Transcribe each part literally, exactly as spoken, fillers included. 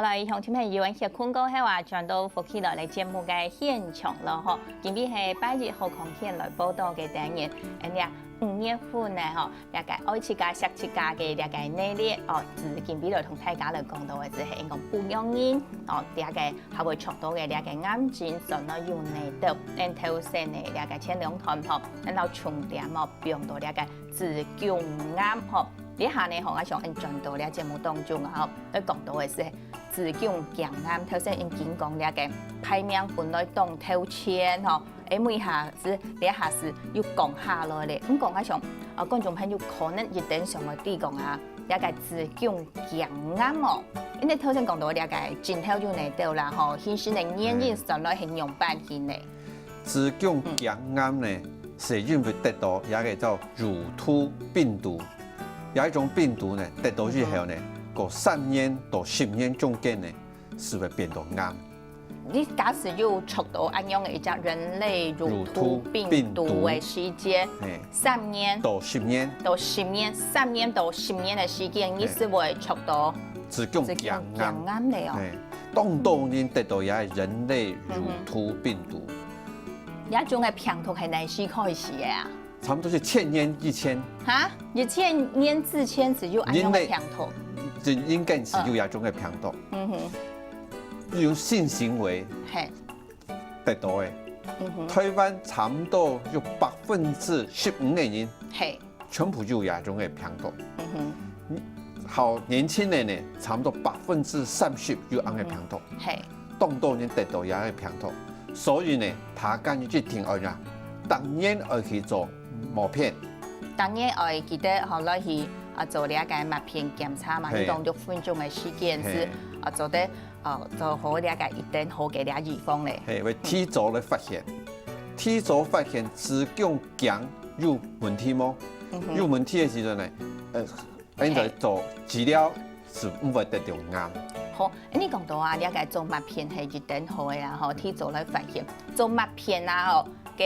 各位鄉親朋友，歇睏過後啊，轉到福氣來了節目个現場咯吼。今日係拜一好康健來報到个單元，恁樣五月份呢吼，這个愛自家惜自家个這个系列哦，今日來同大家來講到个就係講婦女人哦，這个較會著到个這个癌症，所以有哪兜，恁頭先个這个前兩段吼，恁老重點哦，放到這个子宮癌吼。這下呢吼，𠊎想恁轉到這節目當中啊吼，來講到个係子宮頸癌，頭先已經講這个排名分類當頭前吼，誒，每下係這下係又降下來咧。毋過𠊎想，啊，觀眾朋友可能一定想愛知講啊，這个子宮頸癌哦，因為頭先講到這个症頭有哪兜啦吼，形成个原因，嗯，算來係仰般形呢？子宮頸癌呢，係因為得到這个叫乳突病毒，這一種病毒呢，得到以後呢，過三年到十年中間呢，係會變到癌。你假使有著到恁樣个一隻人類乳突病毒个時間，嘿，三年到十年，到十年，三年到十年个時間，你係會著到子宮頸癌。子宮頸癌了哦。嘿，當多人得到這人類乳突病毒。這種个病毒係哪時開始个啊？差不多係千年以前。哈？一千年之前係有恁樣个病毒？人類，人應該係有這種个病毒。嗯哼。用性行為，嘿，得到个。嗯哼。台灣差不多有百分之十五个人，嘿，全部有這種个病毒。嗯哼。好，年輕人呢，差不多百分之三十有恁个病毒。嗯哼。嘿。當多人得到這个病毒，所以呢，大家一定愛啊，當然愛去做抹片。當然愛記得吼，來去啊做這个抹片檢查嘛，嘿，你講六分鐘个時間係，嘿，啊做得，啊做好這个一等好个這預防咧。嘿，會提早來發現，提早發現子宮頸有問題無？嗯哼。有問題个時陣呢，呃， 恁樣做治療係毋會得到癌。好，你講到啊，這个做抹片係一等好个啦吼，提早來發現。做抹片啊吼，个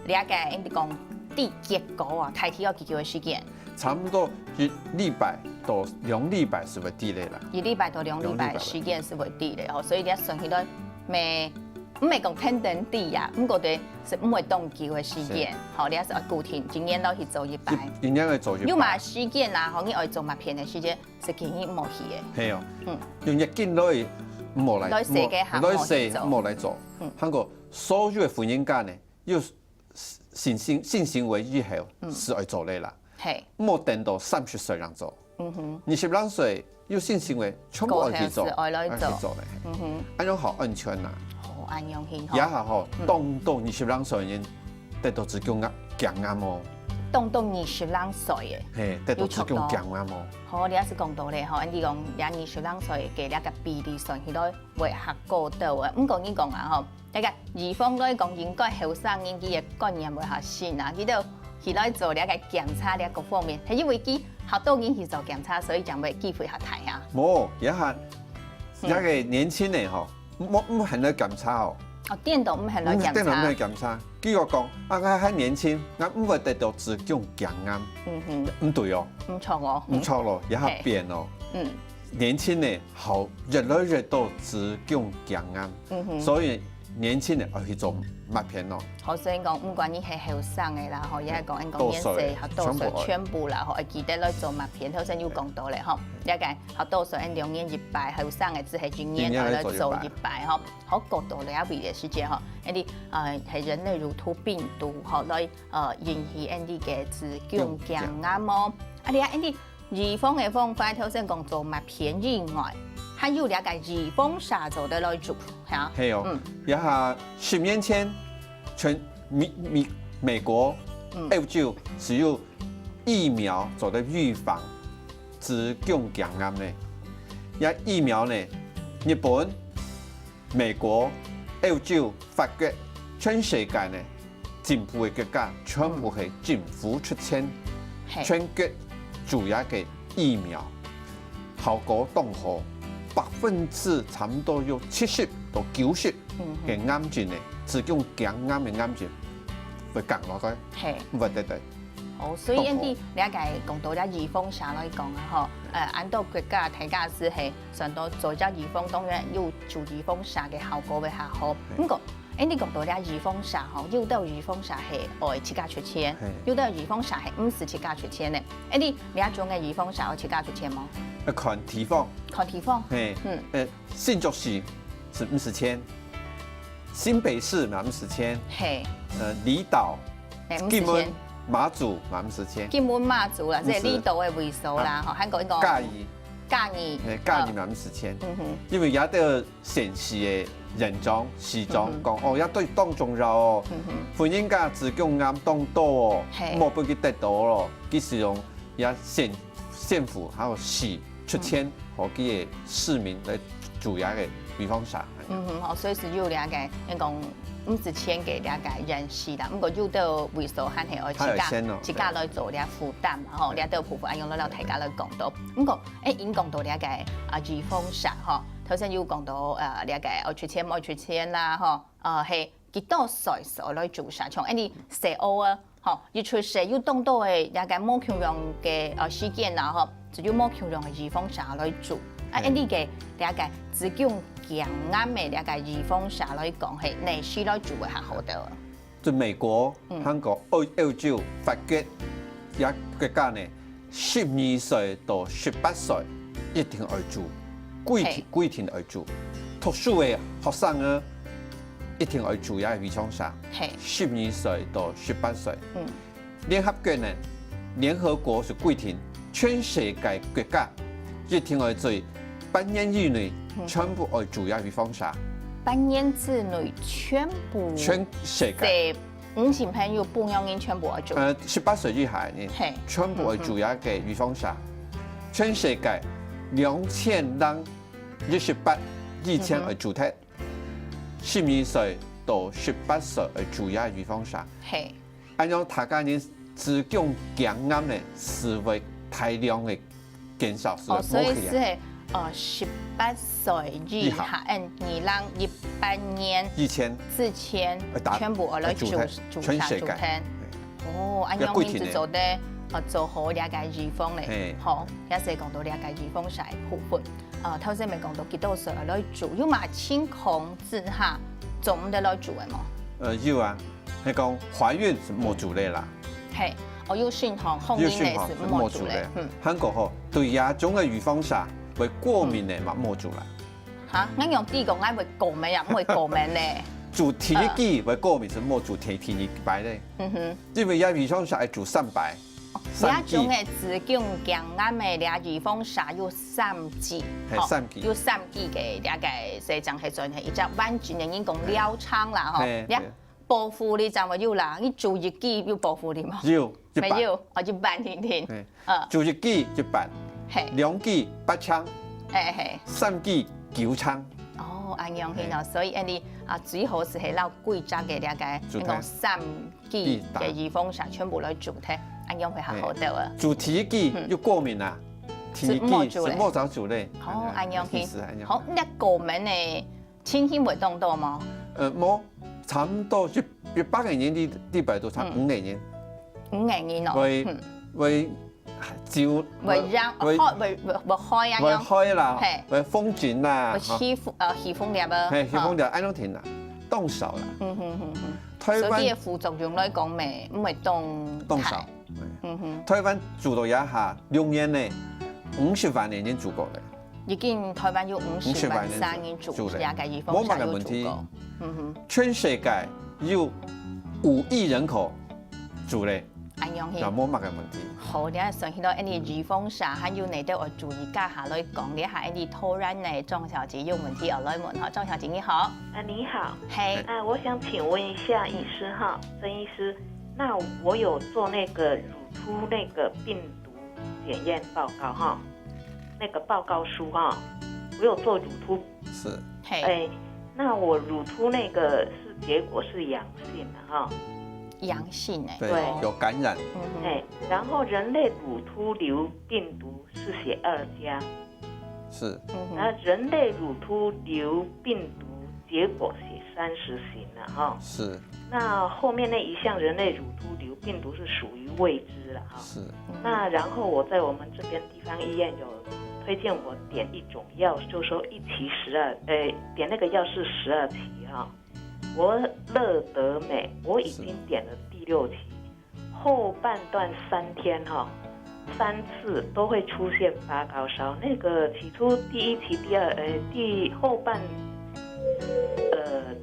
這个你講知結果啊，大體要幾久个時間？差不多一禮拜到兩禮拜係會知咧啦。一禮拜到兩禮拜个時間係會知咧吼，所以你愛順序來，毋係講天天知啊，毋過就係毋會當久个時間，吼，你還係愛固定，一年落去做一擺。一，一年愛做一擺。有嘛時間啦，吼，你愛做抹片个時間， 係建議毋好去个。係哦。嗯。用月經來，毋好來，來洗个下來洗，毋好去做。毋好來做。嗯。還過所有个婦人家呢，有性，性，性行為以後，嗯，係愛做个啦。嘿。毋好等到三十歲正做。嗯哼。二十零歲有性行為，全部愛去做，過後係愛來做。愛去做个。嗯哼。恁樣好安全啦。哦，恁樣去吼。這下吼，嗯，當多二十零歲人得到子宮頸癌哦。當多二十零歲个。嘿，得到子宮頸癌哦。 好，你也係講到咧吼，你講這二十零歲个這个比例算起來會較高兜啊。毋過你講啊吼，這个預防來講，應該後生人佢个觀念會較新啊，佢兜起來做這个檢查這个方面，係因為佢較多人去做檢查，所以正會機會較大啊。無，這下，嗯，這个年輕人吼，毋，毋肯來檢查哦。哦，顛倒毋肯來檢查。嗯，顛倒毋肯檢查。佢又講，啊，𠊎還年輕，𠊎毋會得到子宮頸癌。嗯哼。毋對哦。毋著哦。毋著咯，這下變哦。嗯。年輕人好，越來越多子宮頸癌。嗯哼。所以年輕人愛去做抹片咯。好，所以講，毋管你係後生个啦，吼，也係講，嗯，講年歲，多歲，好，多歲，全部啦，吼，愛記得來做抹片。頭先有講到咧，吼，了解。 好，多數人兩年一擺，後生个只係一年來做一擺吼。好，過到了位个時間吼，恁樣，呃，係人類乳突病毒吼，來，呃，引起恁樣个子宮頸癌哦。啊，你啊，恁樣預防个方法，頭先講做抹片以外，還有這个預防射做得來做，哈？係哦，嗯。這下十年前，全美，美，美國，嗯，歐洲係有 疫苗做得預防子宮頸癌呢？這疫苗呢，日本、美國、歐洲、法國，全世界呢，進步个國家全部係政府出錢，嘿，全國注這个疫苗，效果當好，百分之差毋多有七十到九十个癌症呢，子宮頸癌个癌症會降落來，嘿，毋會得到。哦，所以恁樣了解講到這預防射來講啊，吼，呃，恁多國家大家係係算到做這預防，當然有做預防射个效果會較好。毋過，恁樣講到這預防射吼，有兜預防射係愛自家出錢，有兜預防射係毋使自家出錢呢。恁樣這種个預防射愛自家出錢無？要看地方。看地方。嘿，嗯，呃，新竹市係毋使錢，新北市嘛毋使錢，嘿，呃，離島，嘿，毋使錢。金門、馬祖嘛毋使錢。金門、馬祖啦，這離島个位所啦，吼，還過一個嘉義，嘉義，嘿，嘉義嘛毋使錢，嗯哼，因為這兜縣市个人長、市長講，哦，這對當重要哦，嗯哼，分人家子宮癌當多哦，嘿，莫分佢得到咯，佢係用這縣縣府還有市出錢，和佢个市民來注這个預防射。嗯哼，哦，所以係有了解，應該講毋使錢个了解人士啦，毋過有兜位所還係愛自家，還有錢哦，自家來做了負擔嘛，吼，了解部分，啊，用了了大家來講到。毋過，誒，因講到了解啊，預防射吼，頭先有講到呃，了解愛出錢無出錢啦，吼，呃，係幾多歲所來注射，像恁樣細孲啊， 吼，一出世有當多个這个無共樣个呃時間啦，吼，就有無共樣个預防射來注。啊，恁樣个這个子宮頸癌个這个預防射來講，係哪時來注會較好兜？就美國、韓國、歐歐洲、法國這國家呢，十二歲到十八歲一定愛注，規定規定愛注。讀書个學生呢，一定愛注這預防射。係，十二歲到十八歲。嗯。 聯合國呢，聯合國係規定，全世界國家一定愛在半年以內全部愛注這預防射。半年之內全部，全世界，五十朋友不用人全部愛注。呃，十八歲以下呢，係，全部愛注這个預防射。全世界兩千零一十八以前愛注忒，十二歲到十八歲愛注這預防射。係。 恁樣大家人子宮頸癌呢，係會大量个減少，係會無去啊。哦，所以係呃十八歲以下，嗯，二零一八年以前之前，全部愛來注注射注忒。哦，恁樣人就做得呃做好這个預防咧。好，也係講到這个預防射个部分。呃，頭先也講到幾多歲愛來注，有麼情況之下做毋得來注个無？呃，有啊。 係講懷孕係無注咧啦。係，哦，有身項，懷孕咧係無注咧。嗯，還過吼，對這種个預防射會過敏个嘛無注啦。哈，𠊎仰知講𠊎會過敏啊，毋會過敏呢。注第一劑會過敏係無注第第二擺咧。嗯哼，因為這預防射愛注三擺。這種个子宮頸癌个這預防射有三劑，係，三劑，有三劑个這个，所以講係算係一隻完整个人講療程啦，吼。係， 保護力正會有啦，你注一劑有保護力無？有，一半。沒有，哦，一半定定。係，呃，注一劑一半，係，兩劑八成，係係，三劑九成。哦，恁樣形哦，所以恁樣啊，最好係係摎規隻个這个，應該講三劑个預防射全部來注忒，恁樣會較好兜啊。注第一劑又過敏啊，第二劑係無再注咧。哦，恁樣形。好，該過敏呢？ 情形會當多無？呃，無，差毋多一一百个人裡裡背都差五个人。五个人哦。會會就會讓會會會會害啊樣。會害啦，係，會風疹啦，會起風呃起風了啊，係，起風了，恁樣停啦，當少啦。嗯哼哼哼。台灣，所以个副作用來講，毋毋會當當少。嗯哼，台灣注到這下六年呢，五十萬个人注過咧。 已經台灣有五十萬三人注，這个預防射有注過。嗯哼，全世界有五億人口注咧，恁樣形，也無麼个問題。好，這下算起來，恁樣預防射還有哪兜愛注意，接下來講，這下恁樣突然呢，莊小姐有問題要來問哈，莊小姐你好。啊，你好。係。啊，我想請問一下醫師哈，曾醫師，那我有做那個乳突那個病毒檢驗報告哈，那個報告書哈，我有做乳突，是，係，哎，那我乳突那個是結果是陽性的哈，陽性欸，對，對，有感染，嗯哼，哎，然後人類乳突瘤病毒是寫二加，是，嗯哼，那人類乳突瘤病毒结果是三十型了哈。是。那后面那一项人类乳突瘤病毒是属于未知了哈。是。那然后我在我们这边地方医院有推荐我点一种药，就说一期十二，呃，点那个药是十二期哈。我乐德美，我已经点了第六期，后半段三天哈，三次都会出现发高烧。那个起初第一期、第二，呃，第后半，呃，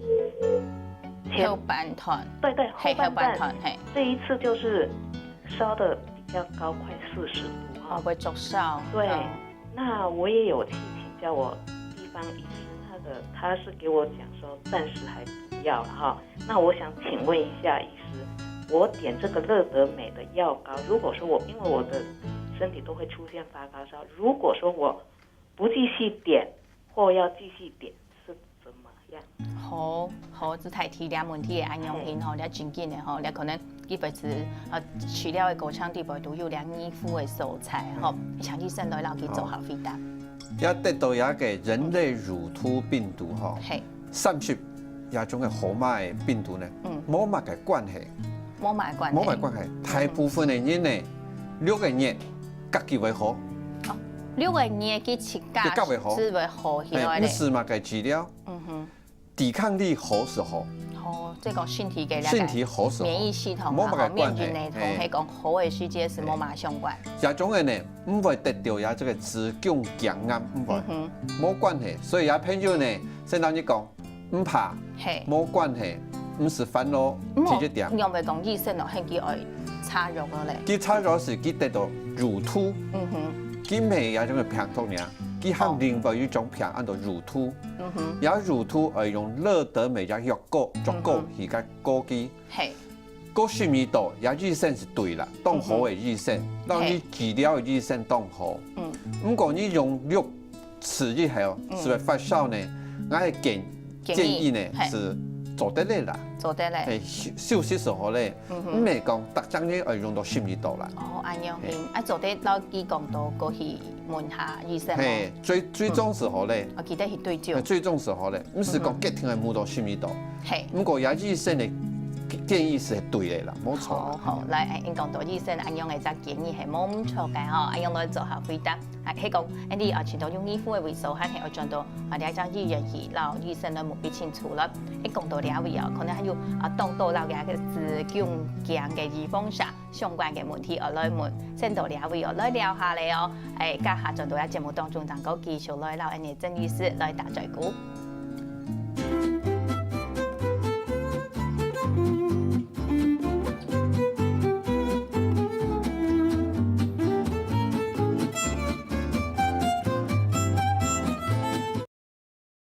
前后半段，对对，后半段，嘿，后半段，嘿。这一次就是烧的比较高，快四十度哈。哦，会作烧。对，嗯。那我也有去请教我地方医师，那个他是给我讲说暂时还不要了哈。那我想请问一下医师，我点这个乐德美的药膏，如果说我因为我的身体都会出现发高烧，如果说我不继续点，或要继续点，是怎么样？好，好，這太題了問題个恁樣形吼，這真緊个吼，這可能基本是啊，除了个口腔底背都有這異物个所在吼，請醫生來摎佢做下回答。也得到這个人类乳突病毒吼，嘿。三十這種个河馬个病毒呢，嗯。無麼个關係，無麼个關係，無麼个關係。大部分个人呢，六个月，自己會好。哦，六个月佢自家自家會好。係會好起來咧。嘿，毋使麼个治療。嗯哼。抵抗力好就好。哦，這个身體个那个身體好就好，免疫系統啊，無麼个關係。吼，免疫系統，嘿。係講好个時節係無麼相關。這種个呢，毋會得到這个子宮頸癌，毋會，嗯哼。無關係。所以這朋友呢，先摎你講， 毋怕，嘿。無關係，毋使煩惱，毋好，第一點。仰會講醫生哦，喊佢愛擦藥个咧？佢擦藥係佢得到乳突，嗯哼。佢毋係這種个病毒爾，佢喊另外一種病，安到乳突。嗯哼。這乳突愛用樂德美這藥膏，藥膏去个膏佢。嘿。膏十二度，這醫生係對啦，當好个醫生，嗯哼。摎你治療个醫生當好。嗯。毋過你用六 食以後，嗯。係會發燒呢，𠊎个建，建議，建議呢，嘿。係做得了啦。做得了。嘿，休，休息就好咧，嗯哼。毋係講逐隻人愛用到十二度啦。哦，恁樣，嘿。嗯，啊，做得摎佢講到過去問下醫生哦。嘿，追，追蹤就好咧。嗯。哦，記得去追蹤。嘿，追蹤就好咧，毋係講，嗯哼。決定愛摸到十二度。嘿。毋過這醫生个建議係對个啦，無錯啦。好，好，來，哎，應講到醫生恁樣个隻建議係無毋著个吼，恁樣來做下回答。 啊，係講，恁樣啊，尋到有疑問个位所，還係愛轉到啊，這隻醫院去，摎醫生來問分清楚了。係講到這位哦，可能還有啊，當多摎這个子宮頸个預防射相關个問題，愛來問，先到這位哦，來尞下咧哦。哎，這下轉到這節目當中，正過繼續來摎𠊎等个曾醫師來打嘴鼓。